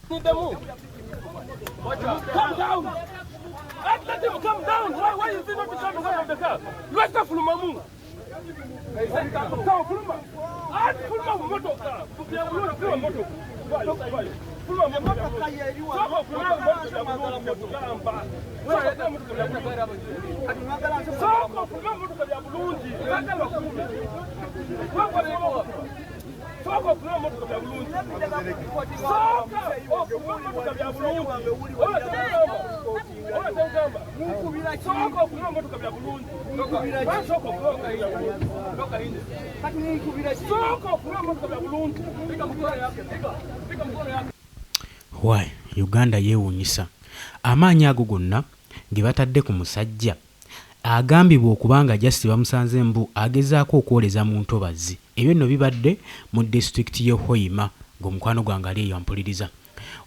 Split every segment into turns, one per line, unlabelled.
Come down. Let him come down. Why is he not coming out of the car? Lwaki tafulumamu? Fuluma. Fuluma mu motoka. Fuluma motoka. Fuluma motoka. Sooka ofulume mu motoka bya bulungi. Sooka ofulume mu motoka bya bulungi. Sooka ofulume mu motoka bya bulungi. Sooka ofulume mu motoka bya bulungi. Sooka ofulume mu motoka bya bulungi.
Why Uganda yeewuunyisa amaanyi ago gonna ge batadde ku musajja agambibwa okuba nga just bamusanze mbu agezaako okwoleza mu ntobazzi. Ebyo nno bibadde mu disitulikiti y'e Hoima ng'omukwano gwange ali eyo ampuliriza.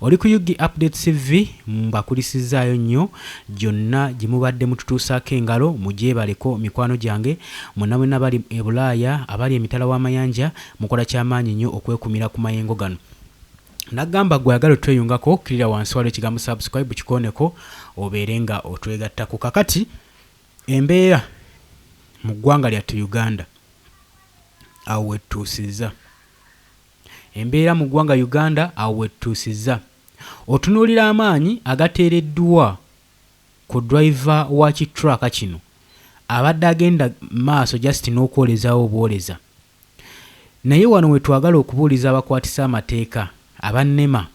Oli ku UG Updates TV, mbakulisizaayo nnyo gyonna gye mubadde mututuusaako engalo, mugyebaleko mikwano gyange mwenna mwenna abali e Bulaaya, abali emitala w'amayanja, mukola kyamaanyi nnyo okwekumira ku mayengo gano. Nagamba gwe ayagala otweyungako, kkirira wansi waliwo ekigambo subscribe kikooneko obeere nga otwegattako. Kakati embeera mu ggwanga lyattu Uganda awo wetutuusizza. Embeera mu ggwanga Uganda awo wetutuusizza. Otunuulira amaanyi agateereddwa ku driver wa ki truck kino abadde agenda maaso just n'okwolezaawo obwoleza. Naye wano wetwagala okubuuliza abakwatisa amateeka aba NEMA,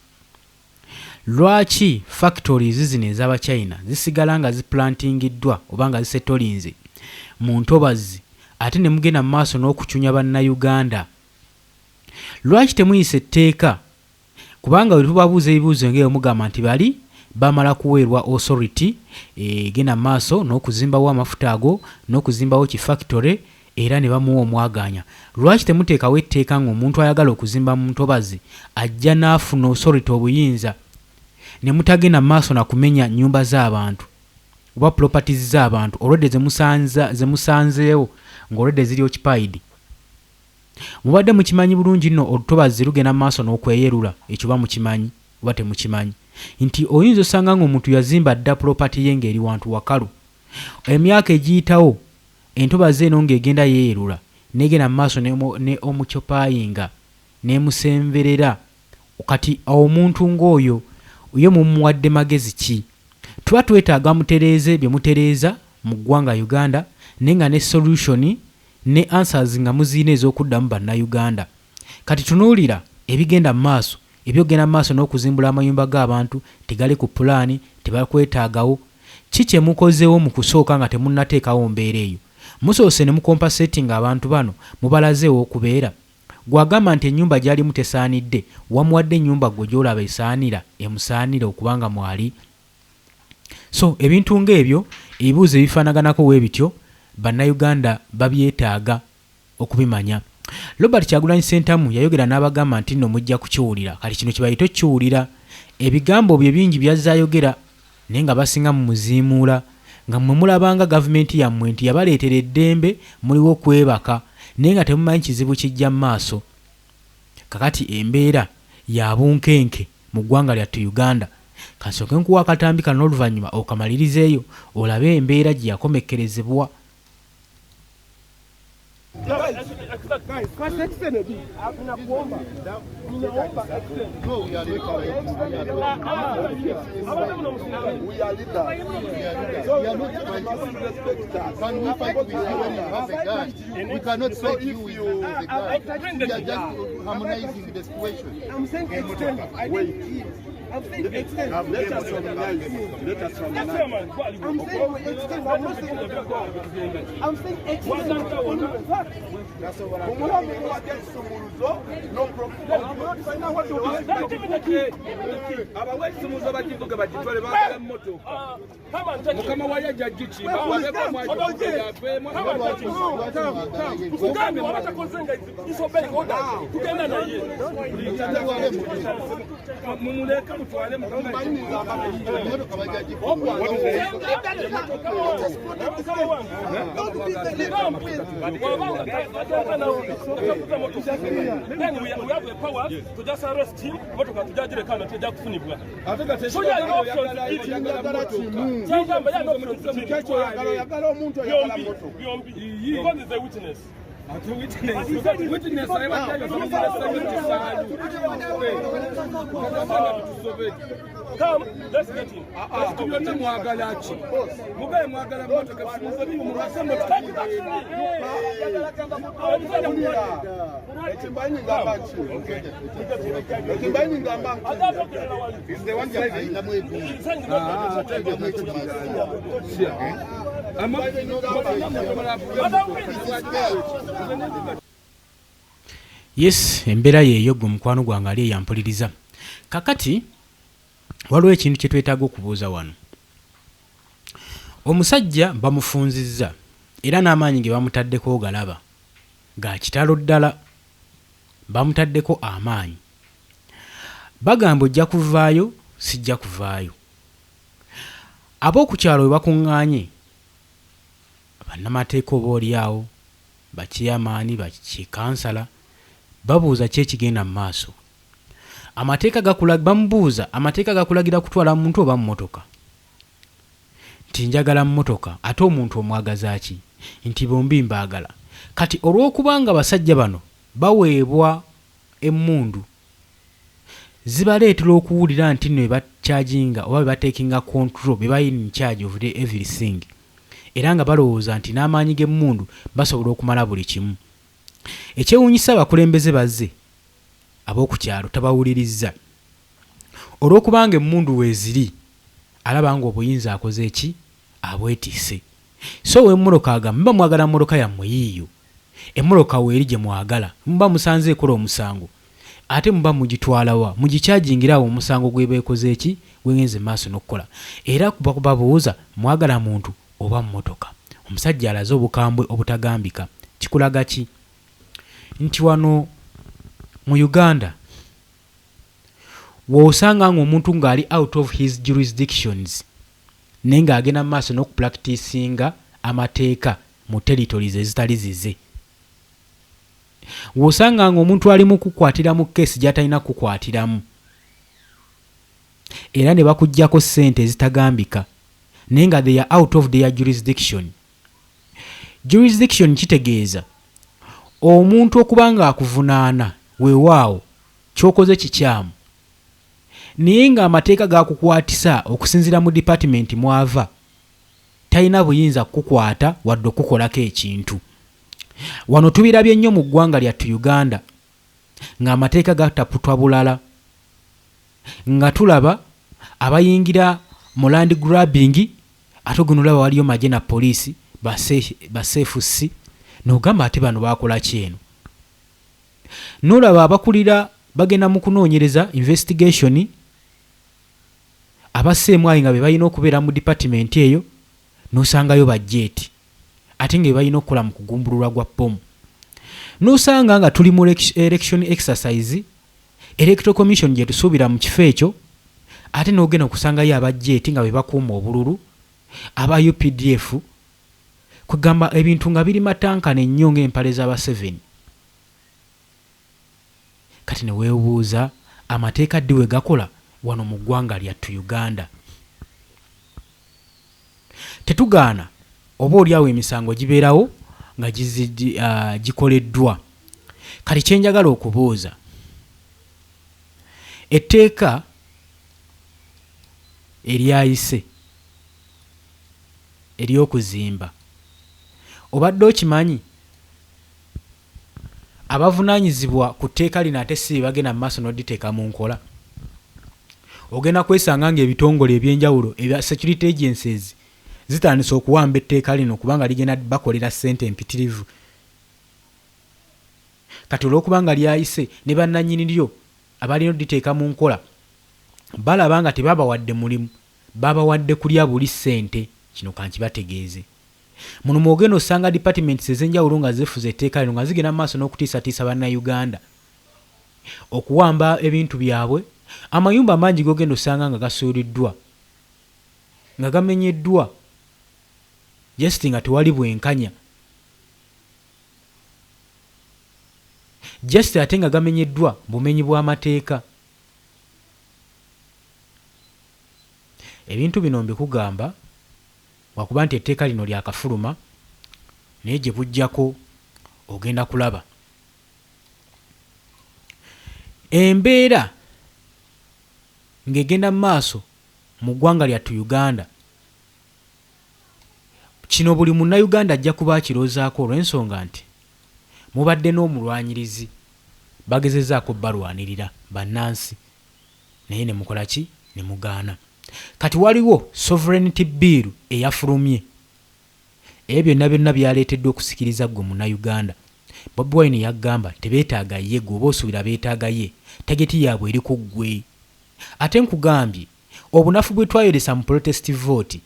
lwaki factories zino ez'Abachina zisigala nga ziplantingiddwa oba nga zisetolinze mu ntobazzi ate ne mugenda mu maaso n'okucunya Bannayuganda? Lwaki temuyisa etteeka? Kubanga bwe tubabuuza ebibuuzo ng'ebyo mugamba nti bali bamala kuweerwa authority egenda mu maaso n'okuzimbawo amafuta ago n'okuzimbawo ki factory era ne bamuwa omwagaanya. Lwaki temuteekawo etteeka ng'omuntu ayagala okuzimba mu ntobazi ajja n'afuna authority obuyinza ne mutagenda mu maaso na kumenya nnyumba z'abantu oba properties z'abantu already ze musanzeewo ng'already ziri occupied? Mubadde mukimanyi bulungi nno olutobazzi lugenda mu maaso n'okweyerula, ekyo oba mukimanyi oba temukimanyi nti oyinza osanga ng'omuntu yazimba dda property ye ng'eri wantu wakalu, emyaka egiyitawo entobazi eno ng'egenda yeeyerula n'egenda mu maaso ne omukyopayinga n'emusemberera. Kati omuntu ng'oyo ye mumuwadde magezi ki? Tuba twetaaga mutereeze bye mutereeza mu ggwanga Uganda, naye nga ne solution ne answers nga muzirina ez'okuddamu Bannayuganda. Kati tunuulira ebigenda mu maaso, eby'okugenda mu maaso n'okuzimbula amayumba g'abantu tegali ku pulaani, tebakwetaagawo. Ki kye mukozeewo mu kusooka nga temunnateekawo mbeera eyo? Musoose ne mucompensatinga abantu bano mubalaze ew'okubeera? Gwe agamba nti ennyumba gy'alimu tesaanidde, wamuwadde ennyumba ggwe gy'olaba esaanira, emusaanira okuba nga mwali? So ebintu ng'ebyo, ebibuuzo ebifaanaganako we bityo, Bannayuganda babyetaaga okubimanya. Robert Kyagulanyi Ssentamu yayogera n'abagamba nti nno mujja kukiwulira. Kati kino kye bayita okukiwulira. Ebigambo bye bingi by'azze ayogera naye nga basinga mumuziimuula nga mmwe mulaba nga gavumenti yammwe nti yabaleetera eddembe muliwo kwebaka naye nga temumanyi kizibu kijja mu maaso. Kakati embeera ya bunkenke mu ggwanga lyattu Uganda. Kansooke nkuwe akatambi kano n'oluvannyuma okamalirizeeyo olabe embeera gye yakomekkerezebwa.
No, we are We are leaders. We are not fighting. Can we fight with you when you have a gun? We cannot fight you with a gun. We are just harmonizing the situation.
I'm saying extend. I didn't kill. I'm saying extend.
Let us harmonize. Let us harmonize.
I'm saying we extend. I'm not saying I'm saying extend.
Omulami muwadde ekisumuluzo n'omuprofina.
Abawa ekisumuluzo bakivuge bagitwale, baagala mmotoka. Mukama wayo ajja gikima wabeeko.
Nkugambye waba takoze nga disobeying orders, tugende. Tugenda naye.
Mumuleke mutwale
Then we have the power to just arrest him. Motoka tujagireka na tujja kufunibwa. Because he's a witness.
Witness.
Come, let's get him.
Yes, embeera yeeyo gwe mukwano gwange ali eyampuliriza. Kakati waliwo ekintu kye twetaaga okubuuza wano. Omusajja bamufunzizza era n'amaanyi ge bamutaddeko galaba ga kitalo ddala, bamutaddeko amaanyi. Bagamba ojja kuvaayo, sijja kuvaayo. Ab'oku kyalo we bakuŋŋaanye, bannamateeka oba oli awo, bakiyamaani, bakikansala, babuuza ki ekigenda mu maaso. Amateeka bamubuuza, amateeka gakulagira kutwala muntu oba mmotoka. Nti njagala mmotoka, ate omuntu omwagaza ki? Nti bombi mbaagala. Kati olw'okubanga abasajja bano baweebwa emmundu, zibaleetera okuwulira nti nno bebakyajinga oba bebateekinga control, be bali in charge of the everything. Era nga balowooza nti n'amaanyi g'emmundu basobola okumala buli kimu. Ekyewuunyisa abakulembeze bazze ab'oku kyalo tabawulirizza. Olw'okubanga emmundu weeziri, alaba ng'obuyinza akoze ki? Abwetiise. So ow'emmotoka agamba muba mwagala mmotoka yammwe yiiyo. Emmotoka weeri gye mwagala, muba musanze ekola omusango. Ate muba mugitwala wa? Mugikyajingira awo omusango gw'eba ekoze ki? Gwegenze maaso n'okukola. Era babuuza mwagala muntu oba mmotoka. Omusajja alaze obukambwe obutagambika. Kikulaga ki? Nti wano mu Uganda w'osanga ng'omuntu ng'ali out of his jurisdictions naye ng'agenda mu maaso n'okupracticinga amateeka mu territories ezitali zize. W'osanga ng'omuntu ali mu kukwatira mu keesi gy'atalina kukwatiramu era ne bakuggyako ssente ezitagambika naye nga they are out of their jurisdiction. Jurisdiction kitegeeza omuntu okuba ng'akuvunaana weewaawo ky'okoze kikyamu naye ng'amateeka gakukwatisa okusinziira mu department mw'ava talina buyinza kukukwata wadde okukukolako ekintu. Wano tubirabye nnyo mu ggwanga lyattu Uganda ng'amateeka gataputwa bulala, nga tulaba abayingira mu land grabbing ate ogenda olaba waliyo magye na poliisi baseefusi n'ogamba ate bano baakola ki eno. N'olaba abakulira bagenda mu kunoonyereza investigation abasseemu nga be balina okubeera mu department eyo n'osangayo bajjeeti ate nga be balina okukola mu kugumbululwa gwa ppomu. N'osanga nga tuli mu election exercise, Electoral Commission gye tusuubira mu kifo ekyo, ate n'ogenda okusangayo abajjeeti nga be bakuuma obululu aba UPDF, kwegamba ebintu nga biri matankane nnyo ng'empale z'Abaseveni. Kati ne weebuuza amateeka ddi we gakola wano mu ggwanga lyattu Uganda. Tetugaana oba oli awo emisango gibeerawo nga gikoleddwa. Kati kye njagala okubuuza, etteeka eryayise ery'okuzimba obadde okimanyi abavunaanyizibwa ku tteeka lino ate si be bagenda mu maaso n'oditeeka mu nkola? Ogenda kwesanga ng'ebitongole eby'enjawulo ebya security agencies zitandise okuwamba etteeka lino kubanga ligenda bakolera ssente empitirivu. Kati olw'okubanga lyayise ne bannannyini lyo abalina oditeeka mu nkola balaba nga tebabawadde mulimu, babawadde kulya buli ssente. Kino kankibategeeze. Muno mw'ogenda osanga departments ez'enjawulo nga zifuze etteeka lino nga zigenda mu maaso n'okutiisatiisa Bannayuganda. Okuwamba ebintu byabwe, amayumba mangi g'ogenda osanga nga gasuuliddwa, nga gamenyeddwa, just nga tewali bwenkanya. Just ate nga gamenyeddwa bumenyi bw'amateeka. Ebintu bino mbikugamba lwakuba nti etteeka lino lyakafuluma naye gye bujjako ogenda kulaba. Embeera ng'egenda mu maaso mu ggwanga lyattu Uganda. Kino buli Munnayuganda ajja kuba akiroozaako olw'ensonga nti mubadde n'omulwanyirizi bagezezzaako obbalwanirira bannansi naye ne mukola ki? Ne mugaana. Kati waliwo Sovereignty Bill eyafulumye. Ebyo byonna byonna byaleeteddwa okusikiriza ggwe Munnayuganda. Bobi Wine yagamba tebeetaaga ye ggwe oba osuubira beetaaga ye, tageti yaabwe eri ku ggwe. Ate nkugambye obunafu bwe twayolesa mu protest vote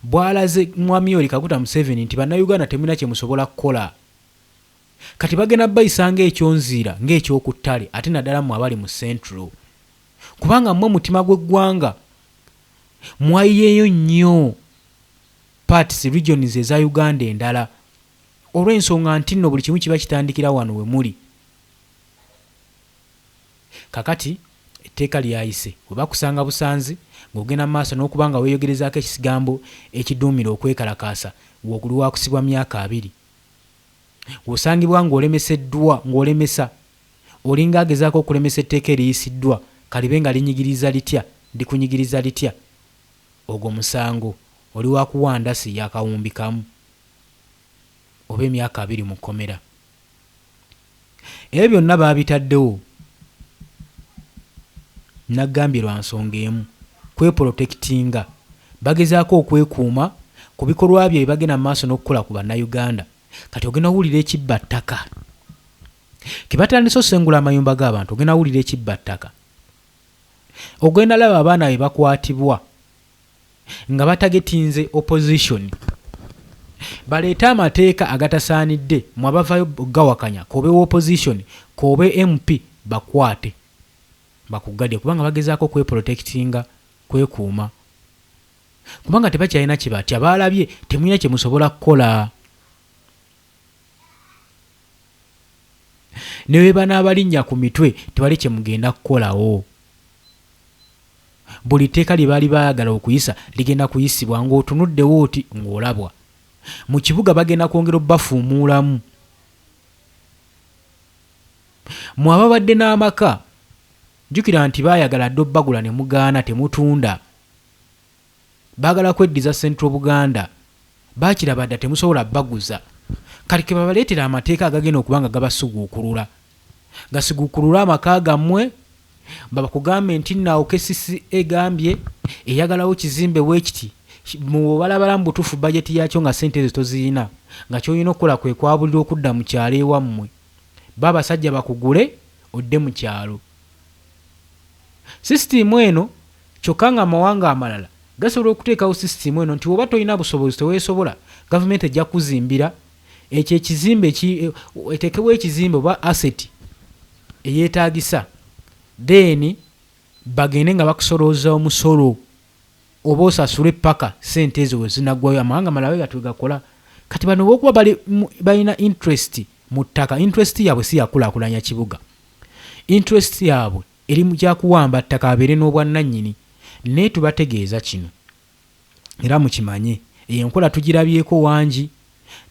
bwalaze Mwami Yoweri Kaguta Museveni nti Bannayuganda temulina kye musobola kukola. Kati bagenda bayisa ng'ekyonziira ng'ekyoku ttale ate naddala mmwe abali mu Central. Kubanga mmwe mutima gw'eggwanga mwayiyeeyo nnyo parts, regions eza Uganda endala olw'ensonga ntinno buli kimu kiba kitandikira wano we muli. Kakati etteeka lyayise bwe bakusanga busanzi ng'ogenda mu maaso n'okuba nga weeyogerezaako ekisgambo ekiduumira okwekalakaasa oli wakusibwa myaka abiri. Bw'osangibwa ng'olemeseddwa ng'olemesa olinga agezaako okulemesa etteeka eriyisiddwa kalibe nga linyigiriza litya likunyigiriza litya ogwo musango oli wakuwa ndasi ya kawumbi kamu oba emyaka abiri mu kkomera. Ebyo byonna baabitaddewo nagambye lwa nsonga emu, kwepolotekitinga. Bagezaako okwekuuma ku bikolwa bye bagenda mu maaso n'okukola ku Bannayuganda. Kati ogenda owulira ekibba ttaka. Ke batandise osengula amayumba g'abantu ogenda wulira ekibba ttaka. Ogenda laba abaana be bakwatibwa nga batagetinze opposition. Baleete amateeka agatasaanidde mwe abavaayo okugawakanya k'obe wa opposition k'obe MP bakwate bakuggadde kubanga bagezaako kweprotectinga kwekuuma kubanga tebakyalina kye batya baalabye temulina kye musobola kukola. Ne bwe banaabalinnya ku mitwe tewali kye mugenda kukolawo. Buli tteeka lye baali baagala okuyisa ligenda kuyisibwa ng'otunuddewo oti ng'olabwa. Mu kibuga bagenda kwongera obafuumuulamu. Mmwe ababadde n'amaka, jjukira nti baayagala dda obbagula ne mugaana temutunda. Baagala kweddiza Central Buganda. Baakiraba dda temusobola baguza. Kati ke babaleetere amateeka agagenda okuba nga gabasiguukulula. Gasiguukulule amaka gammwe, babakugambe nti nno awo KCCA egambye eyagalawo kizimbe bwe kiti, bw'obalabala mu butuufu bajeti yaakyo nga ssente ezo tozirina, nga ky'olina okukola kwe kwabulira okudda mu kyalo ewammwe. Bo abasajja bakugule odde mu kyalo. Sisitiimu eno kyokka ng'amawanga amalala gasobola okuteekawo sisitiimu eno nti bw'oba tolina busobozi teweesobola, gavumenti ejja kukuzimbira ekyo ekizimbe eteekewo ekizimbe oba asset eyeetaagisa then bagende nga bakusolooza omusolo oba osasule ppaka ssente ezo we zinaggwayo. Amawanga amalala bwe gatyo bwe gakola. Kati bano olw'okuba bali balina interest mu ttaka, interest yaabwe si ya kukulaakulanya kibuga, interest yaabwe eri mu kya kuwamba ttaka babeere n'obwannannyini. Naye tubategeeza kino era mukimanye, eyo enkola tugirabyeko wangi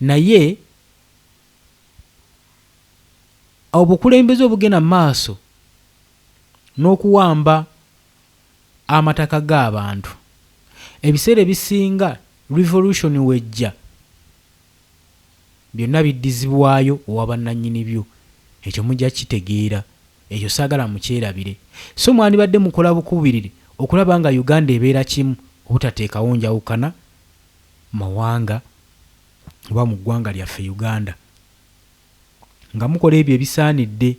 naye obukulembeze obugenda mu maaso n'okuwamba amataka g'abantu ebiseera ebisinga revolution w'ejja byonna biddizibwayo owa bannannyini byo. Ekyo mujja kukitegeera. Ekyo saagala mukyerabire. So mwandibadde mukola bukubirire okulaba nga Uganda ebeera kimu obutateekawo njawukana mawanga oba mu ggwanga lyaffe Uganda. Nga mukola ebyo ebisaanidde,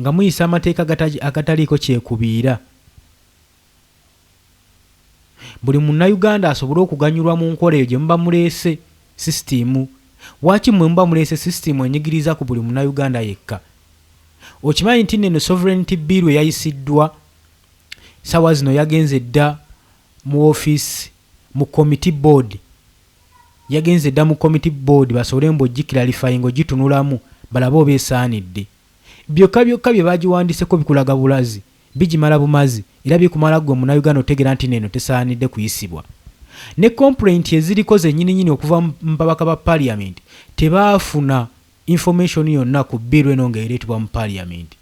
nga muyisa amateeka agataliiko kyekubiira. Buli Munnayuganda asobole okuganyulwa mu nkola eyo gye muba muleese, sisitiimu. Waaki mmwe muba muleese sisitiimu enyigiriza ku buli Munnayuganda yekka? Okimanyi nti nno Sovereignty Bill eyayisiddwa sawa zino yagenze dda mu office mu committee board, yagenze dda mu committee board basobole mbu ogiclarifying, ogitunulamu balabe oba esaanidde. Byokka byokka bye bagiwandiseko bikulaga bulazi, bigimala bumazi, era bikumala ggwe Munnayuganda otegeera nti neno tesaanidde kuyisibwa. Ne complaint eziriko zennyininyini okuva mu babaka ba parliament, tebaafuna information yonna ku bill eno ng'ereetebwa mu parliament,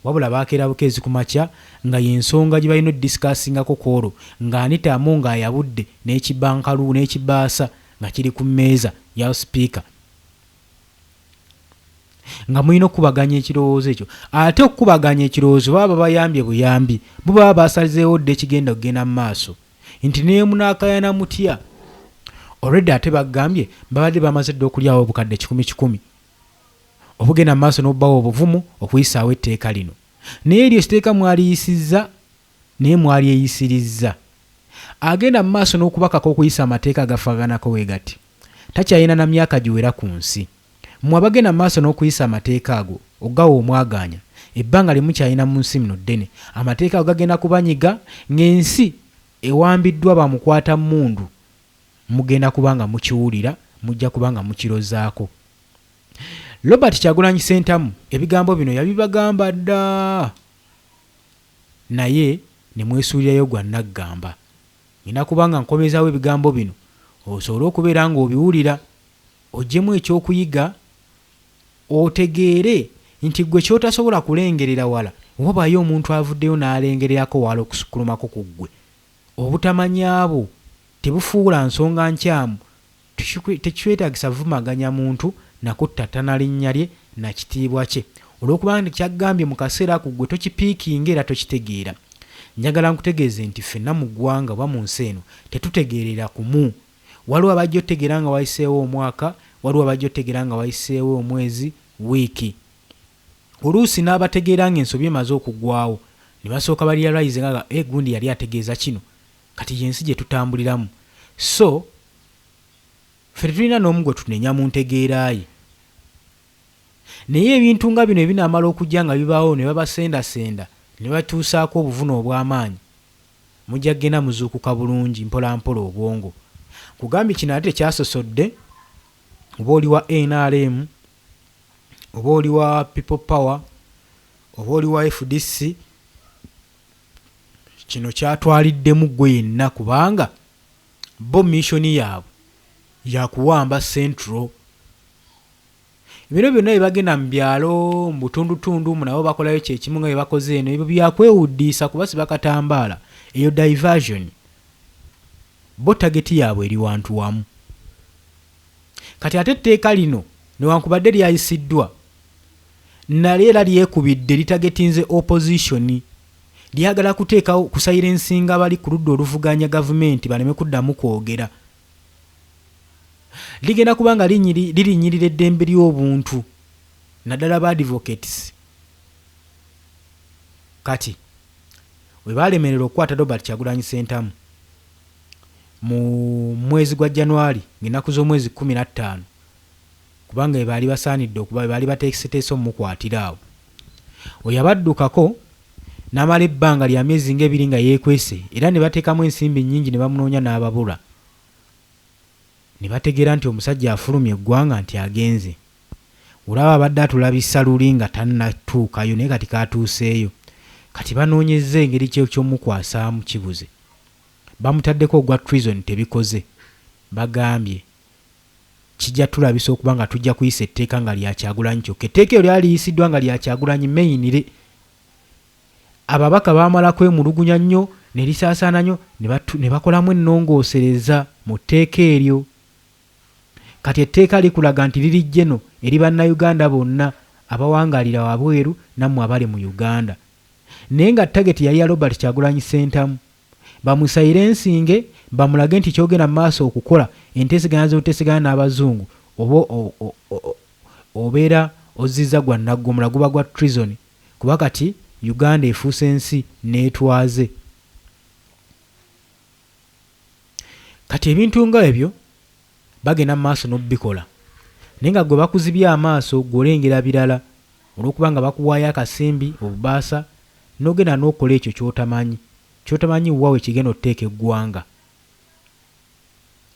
wabula bakeera bukeezi ku makya nga y'ensonga gye balina odiscussingako kwolwo nga Anita Among ng'ayabudde n'ekibankalu n'ekibaasa nga kiri ku mmeeza ya sipiika, nga mulina okukubaganya ekirowoozo ekyo. Ate okukubaganya ekirowoozo baba babayambye buyambi, bo baba basalizeewo dda ekigenda okugenda mu maaso, nti naye munaakayana mutya already. Ate bagambye babadde bamaze dda okulyawo obukadde kikumi kikumi obugenda mu maaso n'obbawa obuvumu okuyisaawo etteeka lino. Naye eryo etteeka mwaliyisizza, naye mwalyeyisirizza. Agenda mu maaso n'okubakaka okuyisa amateeka agafaananako we gati takyalina na myaka giwera ku nsi. Mmwe abagenda mu maaso n'okuyisa amateeka ago, ogawa omwagaanya, ebbanga lyemukyalina mu nsi muno ddene, amateeka ago gagenda kubanyiga ng'ensi ewambiddwa bamukwata mmundu. Mugenda kuba nga mukiwulira, mujja kuba nga mukirozaako. Robert Kyagulanyi Ssentamu ebigambo bino yabibagamba dda, naye ne mwesuulirayo gwa naggamba. Ngenda kuba nga nkomezaawo ebigambo bino osobole okubeera ng'obiwulira, oggyemu ekyokuyiga, otegeere nti ggwe ky'otasobola kulengerera wala, wabaayo omuntu avuddeyo n'alengererako wala okusukkulumako ku ggwe. Obutamanya bwo tebufuula nsonga nkyamu. Tekikwetaagisa vumaganya muntu nakuttattana linnya lye na kitiibwa kye olw'okuba nti kyaggambye mu kaseera ako ggwe tokipiikinga era tokitegeera. Njagala nkutegeeze nti ffenna mu ggwanga oba mu nsi eno tetutegeerera kumu. Waliwo abajja otegeera nga wayiseewo omwaka, waliwo abajja otegeera nga wayiseewo omwezi, wiiki, oluusi n'abategeera ng'ensobi emaze okugwawo ne basooka barealize nga e gundi yali ategeeza kino. Kati yensi gye tutambuliramu, so ffe tetulina n'omu gwe tunenya mu ntegeera ye. Naye ebintu nga bino ebinaamala okujja nga bibaawo ne babasendasenda ne batuusaako obuvune obw'amaanyi, mujja kugenda muzuukuka bulungi mpola mpola obwongo. Kugambye kino ate tekyasosodde oba oli wa NRM oba oli wa People Power oba oli wa FDC. Kino kyatwaliddemu ggwe yenna, kubanga bo mission yaabwe yakuwamba Central. Bino byonna bye bagenda mu byalo, mu butundutundu mu, nabo bakolayo kyekimu nga bye bakoze eno. Ebyo byakwewuddiisa kubasiba katambaala, eyo diversion. Bo target yaabwe eri wantu wamu. Kati ate etteeka lino newankubadde lyayisiddwa, nalyo era lyekubidde, litargetinze opposition. Lyagala kuteekawo kusilencinga bali ku ludda oluvuganya gavumenti baleme kuddamu kwogera. Ligenda kuba nga lirinyirira eddembe ly'obuntu, naddala ba advocates. Kati we balemererwa okukwata Robert Kyagulanyi Ssentamu mu mwezi gwa January ng'ennaku z'omwezi 15, kubanga be baali basaanidde okuba be baali bateeseteese omumukwatira awo, oyo abaddukako n'amala ebbanga lya myezi ng'ebiri nga yeekwese, era ne bateekamu ensimbi nnyingi ne bamunoonya n'ababula, ne bategeera nti omusajja afulumya eggwanga, nti agenze. Olaba abadde atulabisa luli nga tannatuukayo, naye kati katuuseeyo. Kati banoonyezza engeri kyomukwasaamu kibuze. Bamutaddeko ogwa treason, tebikoze. Bagambye kijja tulabisa okuba nga tujja kuyisa etteeka nga lya Kyagulanyi kyokka. Etteeka eryo lyali liyisiddwa nga lya Kyagulanyi mainly. Ababaka baamala kwemulugunya nnyo ne lisaasaana nnyo, ne bakolamu ennongoosereza mu tteeka eryo. Kati etteeka likulaga nti liri general eri Bannayuganda bonna abawangaalira wabweru nammwe abali mu Uganda, naye nga target yali ya Robert Kyagulanyi Ssentamu, bamusilencinge, bamulage nti kyogenda mu maaso okukola enteeseganya z'oteeseganya n'abazungu oba obeera ozizza gwa naggomola, guba gwa treason, kuba kati Uganda efuuse ensi neetwaze. Kati ebintu nga ebyo bagenda mu maaso n'obikola, naye nga gwe bakuzibye amaaso, gwe olengera birala. Olw'okuba nga bakuwaayo akasimbi, obubaasa, n'ogenda n'okola ekyo ky'otamanyi, ky'otamanyi wa we kigenda otuteeka eggwanga.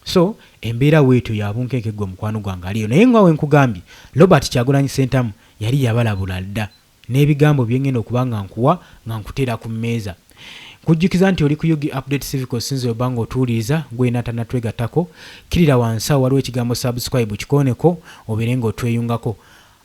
So, embeera bw'etyo ya bunkenke ggwe mukwano gwange ali eyo. Naye nga we nkugambye, Robert Kyagulanyi Ssentamu yali yabalabula dda n'ebigambo bye ngenda okuba nga nkuwa nga nkuteera ku mmeeza. Nkujjukiza nti oli ku Ug Update Civic osinze oba nga otuwuliriza gwe yenna atanatwegattako, kkirira wansi awo waliwo ekigambo subscribe kikooneko obeere nga otweyungako.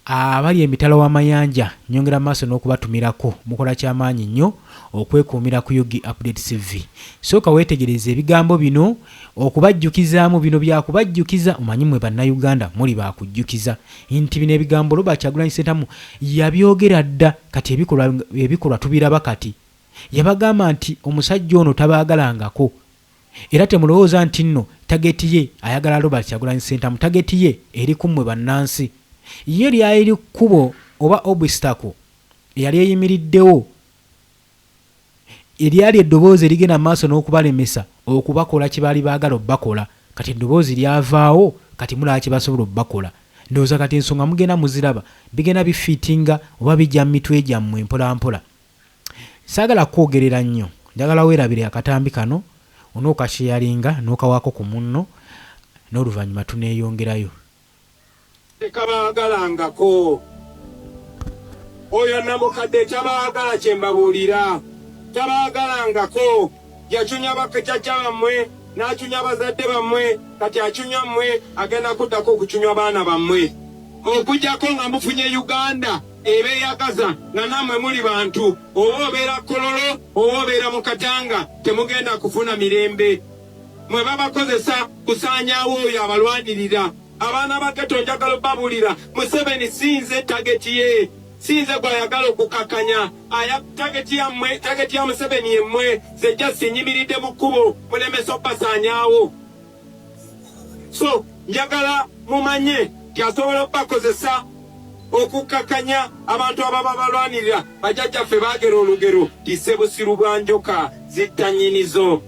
Abali emitala w'amayanja nnyongera mu maaso n'okubatumirako. Mukola kya maanyi nnyo okwekuumira ku Ug Update CV. Sooka weetegereze ebigambo bino okubajjukizaamu. Bino bya kubajjukiza. Omanyi mmwe Bannayuganda muli ba kujjukiza nti bino ebigambo Robert Kyagulanyi Ssentamu yabyogera dda kati ebikolwa ebikolwa tubiraba kati. Yabagamba nti omusajja ono tabaagalangako. Era temulowooza ntinno target ye ayagala Robert Kyagulanyi Ssentamu, target ye eri ku mmwe bannansi. Ye lyali kkubo oba obstacle eyali eyimiriddewo, eryali eddoboozi erigenda mu maaso n'okubalemesa okubakola kye baali baagala obbakola. Kati eddoboozi lyavaawo, kati mulaba kye basobola obbakola. Ndowooza kati ensonga mugenda muziraba, bigenda bifiitinga oba bijja mu mitwe gyammwe mpolampola. Saagala kukwogerera nnyo, njagala weerabire akatambi kano onookasheyaringa n'okawaako ku munno n'oluvannyuma tuneeyongerayo.
Tekabaagalangako. Oyo namukadde tabaagala kye mbabuulira. Tabaagalangako. Yacunya bakajjajja bammwe, n'acunya bazadde bammwe, kati acunywa mmwe, agenda kuddako okucunywa baana bammwe. Okuggyako nga mufunye Uganda ebeeyagaza nga nammwe muli bantu, oba obeera Kololo oba obeera mu Katanga, temugenda kufuna mirembe. Mwe babakozesa kusaanyaawo oyo abalwanirira. Abaana ba ghetto njagala obabuulira, Museveni si nze target ye, si nze gw'ayagala okukakkanya. Aya target yammwe, target ya Museveni yemmwe, nze just nyimiridde mu kkubo mulemesa obbasaanyaawo. So njagala mumanye nti asobola obbakozesa okukkakkanya abantu ababa balwanirira. Bajjajjaffe baagera olugero nti ssebusiru bwa njoka zitta nnyinizo.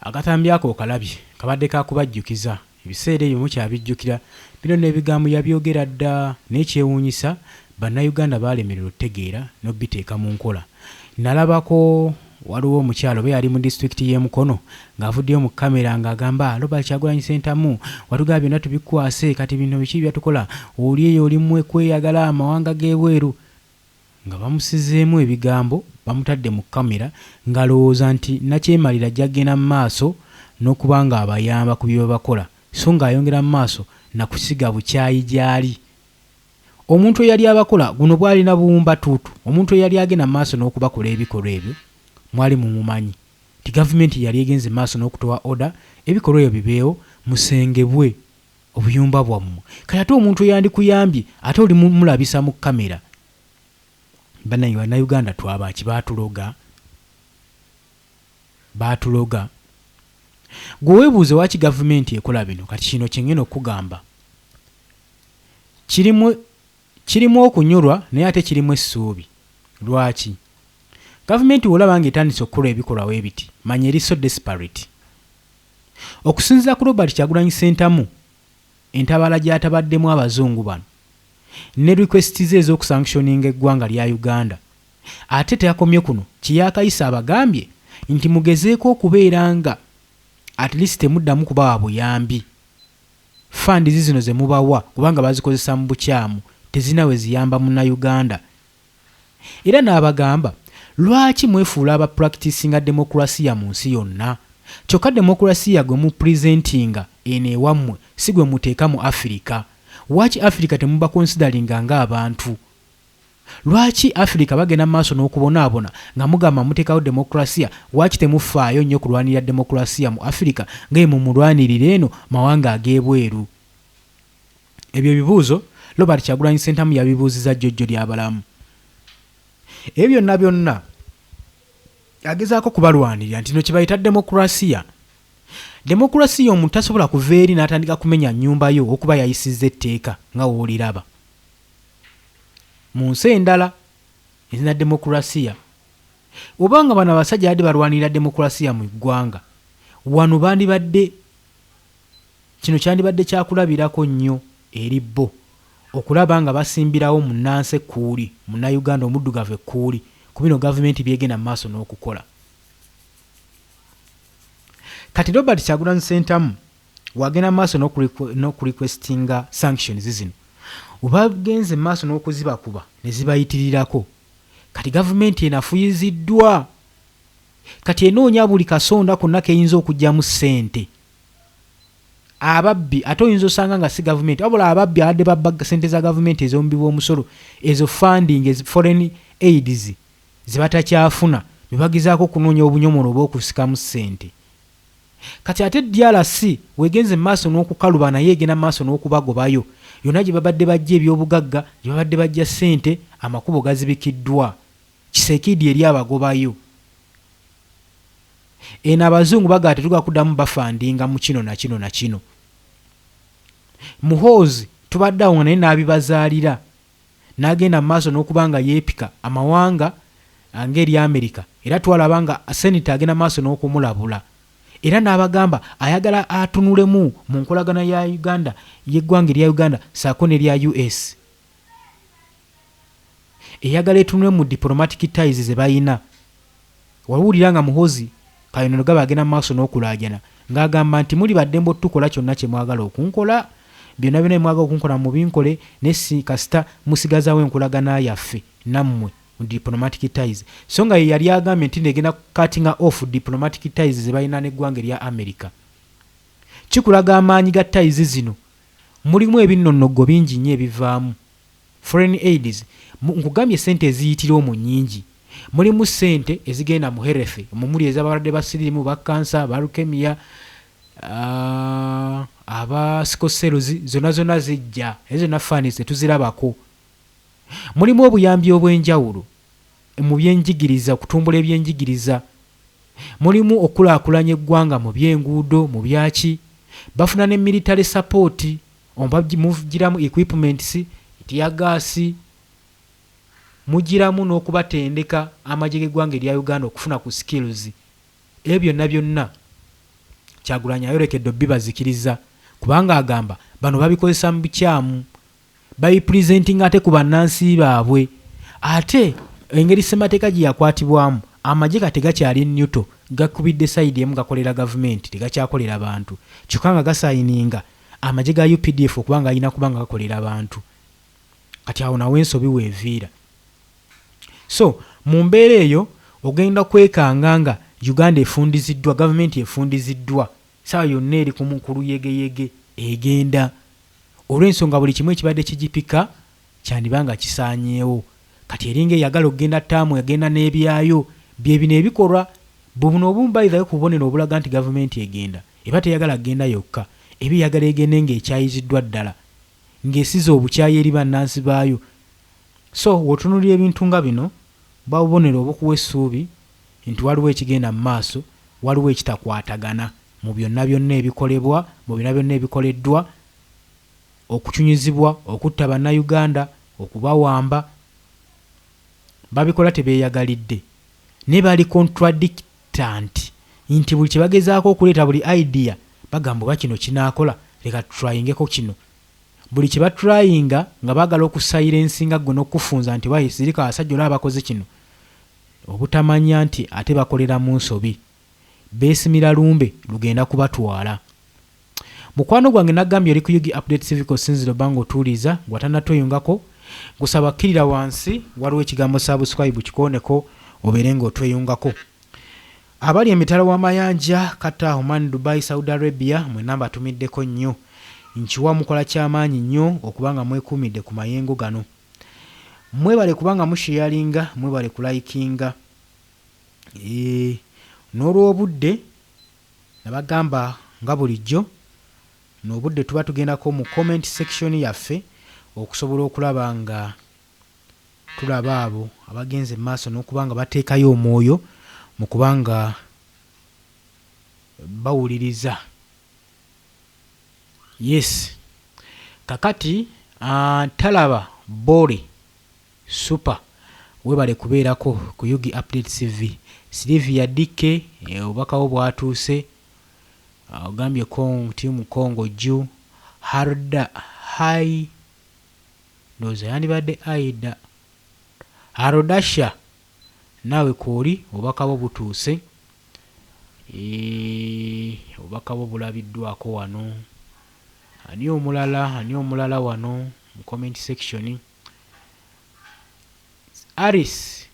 Akatambi ako okalabye, kabadde ka kubajjukiza. Ebiseera ebyo mukyabijjukira. Bino nno ebigambo yabyogera dda naye ekyewuunyisa Bannayuganda baalemererwa otutegeera n'obiteeka mu nkola. Nalabako waliwo omukyala oba yali mu disitulikiti y'e Mukono ng'avuddeyo mu kkamera ng'agamba Robert Kyagulanyi Ssentamu watugamba byonna tubikukwase kati bino biki byatukola oli eyo oli mu kweyagala amawanga g'ebweru nga bamusizeemu ebigambo bamutadde mu kkamera ng'alowooza nti nnakyemalira ajja kugenda mu maaso n'okuba ng'abayamba ku bye babakola so ng'ayongera mu maaso na kusiga bukyayi gy'ali. Omuntu eyali abakola, guno bwali na buwumbatuutu, omuntu eyali agenda mu maaso n'okubakola ebikolwa ebyo mwali mumumanyi nti gavumenti ye yali egenze mu maaso n'okutowa order ebikolwa ebyo bibeewo musengebwe obuyumba bwammwe. Kati ate omuntu eyandikuyambye ate oli mulabisa mu kkamera. Bannange Bannayuganda twaba ki? Baatuloga? Baatuloga? Ggwe weebuuze waki gavumenti ekola bino. Kati kino kye ngenda okukugamba kirimu kirimu okunyolwa naye ate kirimu essuubi. Lwaki? Gavumenti bw'olaba ng'etandise okukola ebikolwa bwe biti manya eri so desperate. Okusinziira ku Robert Kyagulanyi Ssentamu entabaala gy'atabaddemu Abazungu bano ne request ze ez'okusanctioninga eggwanga lya Uganda ate takomye kuno kye yaakayisa abagambye nti mugezeeko okubeera nga at least temuddamu kubawa buyambi funds zino ze mubawa kubanga bazikozesa mu bukyamu tezirina we ziyamba Munnayuganda. Era n'abagamba, Lwaki mwefuula aba practicinga demokulasiya mu nsi yonna? Kyokka demokulasiya gwe mu presentinga eno ewammwe si gwe muteeka mu Afirika. Waki Afirika temubaconsideringa nga abantu? Lwaki Afirika bagenda mu maaso n'okubonaabona nga mugamba muteekawo demokulasiya? Waki temufaayo nnyo kulwanirira demokulasiya mu Afirika nga bwe mumulwanirira eno mawanga ag'ebweru? Ebyo ebibuuzo Robert Kyagulanyi Ssentamu yabibuuzizza Jjojjo Lyabalamu. Ebyo byonna byonna agezaako kubalwanirira nti no kye bayita demokulasiya. Demokulasiya omuntu tasobola kuva eri n'atandika kumenya nnyumba yo okuba yayisizza etteeka nga w'oliraba mu nsi endala ezirina demokulasiya. Oba nga bano abasajja babadde balwanirira demokulasiya mu ggwanga, wano bandibadde Kino kyandibadde kyakulabirako nnyo eri bo. okulaba nga basimbirawo munnansi ekkuuli, Munnayuganda omuddugavu ekkuuli ku bino gavumenti by'egenda mu maaso n'okukola. Kati Robert Kyagulanyi Ssentamu wagenda mu maaso n'okurequestinga sanctions zino, webagenze mu maaso n'okuzibakuba ne zibayitirirako. Kati gavumenti enafuyiziddwa. Kati enoonya buli kasonda konna k'eyinza okuggyamu ssente. Ababbi ate oyinza osanga nga si gavumenti wabula ababbi abadde babba ssente za gavumenti ez'omubi w'omusolo ezo funding ezi foreign aids ze batakyafuna be bagezaako okunoonya obunyomolo obw'okusikamu ssente. Kati ate DRC wegenze mu maaso n'okukaluba nayo egenda mu maaso n'okubagobayo. Yonna gye babadde baggya eby'obugagga, gye babadde baggya ssente amakubo gazibikiddwa. Tshisekedi eri abagobayo. Eno abazungu bagamba tetugenda kuddamu bafandinga mu kino na kino na kino. Muhoozi tubadde awo nga naye n'abibazaalira n'agenda mu maaso n'okuba nga yeepika amawanga ng'erya Amerika era twalaba nga Senator agenda mu maaso n'okumulabula era n'abagamba ayagala atunulemu mu nkolagana ya Uganda y'eggwanga erya Uganda ssaako n'erya US. Eyagala etunule mu diplomatic ties ze balina. Wawulira nga Muhoozi Kainerugaba agenda mu maaso n'okulaajana ng'agamba nti muli ba ddembe otukola kyonna kye mwagala okunkola, byonna byonna bye mwagala okunkola mubinkole naye si kasita musigazaawo enkolagana yaffe nammwe mu diplomatic ties so nga ye yali agambye nti egenda cutting off diplomatic ties ze balina n'eggwanga erya America. Kikulaga amaanyi ga ties zino. Mulimu ebinnonnoggo bingi nnyo ebivaamu. Foreign aids, nkugambye ssente eziyitira omwo nnyingi. Mulimu ssente ezigenda mu health, omwo muli ez'abalwadde ba siriimu, ba kkansa, ba leukemia, aba sickle cells, zonna zonna zijja. Ezo zonna funds tetuzirabako. Mulimu obuyambi obw'enjawulo mu byenjigiriza, okutumbula ebyenjigiriza. Mulimu okukulaakulanya eggwanga mu by'enguudo, mu byaki. Bafuna ne military support, oba mugiramu equipments, teargas, mugiramu n'okubatendeka amagye g'eggwanga erya Uganda okufuna ku skills. Ebyo byonna byonna Kyagulanyi ayolekedde obibazikiriza kubanga agamba bano babikozesa mu bukyamu, babipresentinga ate ku bannansi baabwe. Ate engeri ssemateeka gye yakwatibwamu, amagye kati tegakyali neutral, gakubidde side emu gakolera gavumenti tegakyakolera bantu. Kyokka nga gasayininga amagye ga UPDF okuba nga galina kuba nga gakolera bantu. Kati awo nawo ensobi weeviira. So mu mbeera eyo ogenda kwekanga nga Uganda efundiziddwa, gavumenti efundiziddwa, ssaawa yonna eri ku luyegeyege egenda olw'ensonga buli kimu ekibadde kigipika kyandiba nga kisaanyeewo. Kati eringa eyagala okugenda ttaamu egenda n'ebyayo. Bye bino ebikolwa buno obumu by the way ku bubonero obulaga nti gavumenti egenda. Eba teyagala kugenda yokka, eba eyagala egende ng'ekyayiziddwa ddala, ng'esize obukyayi eri bannansi baayo. So w'otunuulira ebintu nga bino, buba bubonero obukuwa essuubi nti waliwo ekigenda mu maaso, waliwo ekitakwatagana mu byonna byonna ebikolebwa, mu byonna byonna ebikoleddwa, okucunyizibwa, okutta Bannayuganda, okubawamba. Babikola tebeeyagalidde naye bali contradictant nti buli kye bagezaako okuleeta buli idea bagamba oba kino kinaakola leka tutryingeko kino. Buli kye batryinga nga baagala okusilencinga ggwe n'okukufunza nti wayi sirika abasajja olaba bakoze kino obutamanya nti ate bakolera mu nsobi. Beesimira lumbe lugenda kubatwala. Mukwano gwange nagambye oli ku Ug Update Civic osinzira oba nga otuwuliriza gwe atanatweyungako nkusaba kkirira wansi waliwo ekigambo subscribe kikooneko obeere nga otweyungako. Abali emitala w'amayanja Qatar, Oman, Dubai, Saudi Arabia mwenna mbatumiddeko nnyo. Nkiwa mukola kyamaanyi nnyo okuba nga mwekuumidde ku mayengo gano. Mwebale kuba nga musheyalinga, mwebale kulayikinga. Eeh n'olw'obudde nabagamba nga bulijjo n'obudde tuba tugendako mu comment section yaffe okusobola okulaba nga tulaba abo abagenze mu maaso n'okuba nga bateekayo omwoyo mu kuba nga bawuliriza. Yes kakati talaba Bore super webale kubeerako ku Ug Update TV. Sylvia DK obubaka bwo bwatuuse ogambye team Congo juu Harda hi. Ndowooza yandibadde Aida. Arodasha naawe kwoli, obubaka bwo butuuse. Eeh, obubaka bwo bulabiddwako wano. Ani omulala, ani omulala wano mu comment section? Alice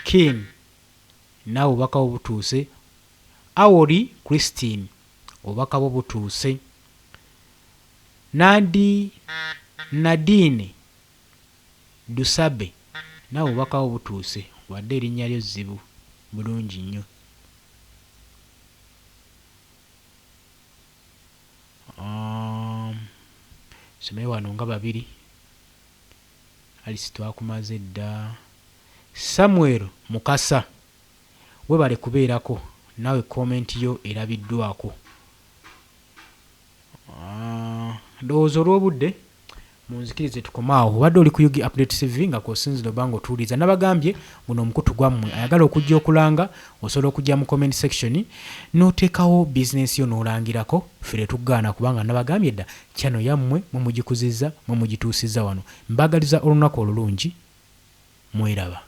Kin naawe obubaka bwo butuuse. Awori Christine obubaka bwo butuuse. Nadi Nadine Dusabe naawe obubaka bwo butuuse wadde erinnya lyo zzibu bulungi nnyo. Um, somere wano nga babiri. Alice twakumaze dda. Samuel Mukasa webale kubeerako naawe comment yo erabiddwako. Ah, ndowooza olw'obudde munzikirize tukome awo. Obadde oli ku Ug Update TV nga kw'osinzira oba nga otuwuliriza. Nabagambye guno omukutu gwammwe, ayagala okujja okulanga osobola okujja mu comment section n'oteekawo bizinensi yo n'olangirako, ffe tetugaana kubanga nabagambye dda channel yammwe mwe mugikuzizza mwe mugituusizza wano. Mbaagaliza olunaku olulungi, mweraba.